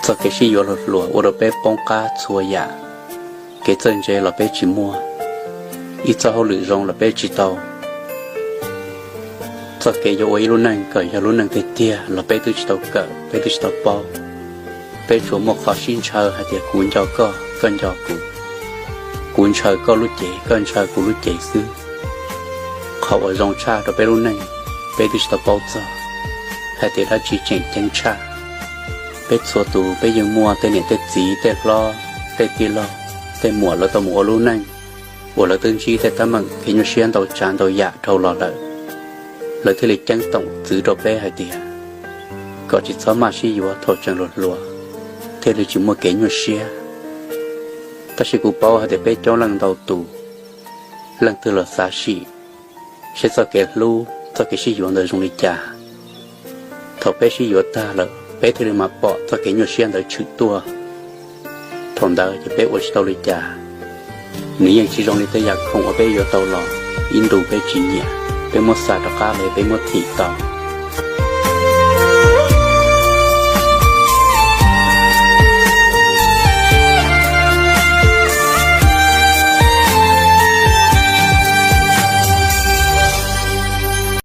Txoj kev sib yuav hluas hluas ua rau peb poob qab txhua yam. Kev txawj ntse los peb tsis muaj, ib txoj hauj lwm zoo los peb tsis tau, txoj kev yuav ua ib lub neej kom yog lub neej tiag tiag los peb twb tsis tau kawm, peb twb tsis tau paub. Peb tsuas muaj qhov sib ntshaw hais tias kuv nco koj, koj nco kuv, kuv ntshaw koj lub cev, koj ntshaw kuv lub cev xwb. Qhov uas zoo tshaj rau peb lub neej, peb twb tsis tau paub txog hais tias dab tsi tseem ceeb tshaj. Peb txhua tus peb yeej muaj tej niam tej txiv, tej hlob, tej tij laug, tej muam lawv tau mus ua lub neej uas lawv twb ntsib tej teeb meem kev nyuaj siab ntau tsav ntau yam dhau los lawm, lawv thiaj li ceeb toom txwv rau peb hais tias kom tsis txhob maj sib yuav thaum tseem hluas hluas, thiaj li tsis muaj kev nyuaj siab. Tab sis kuv paub hais tias peb coob leej ntau tus, leej twg los xav sim seb txoj kev hlub, txoj kev sib yuav ntawd zoo li cas. Thaum peb sib yuav tag lawm peb thiaj li mam pom txoj kev nyuaj siab ntawd tshwm tuaj. Thaum ntawd ces peb ua tsis tau li cas. Nws yeej tsis zoo li tej yam khoom uas peb yuav tau los, ib ntus peb tsis nyiam, peb muab xa rov qab los yog peb muab thim tau.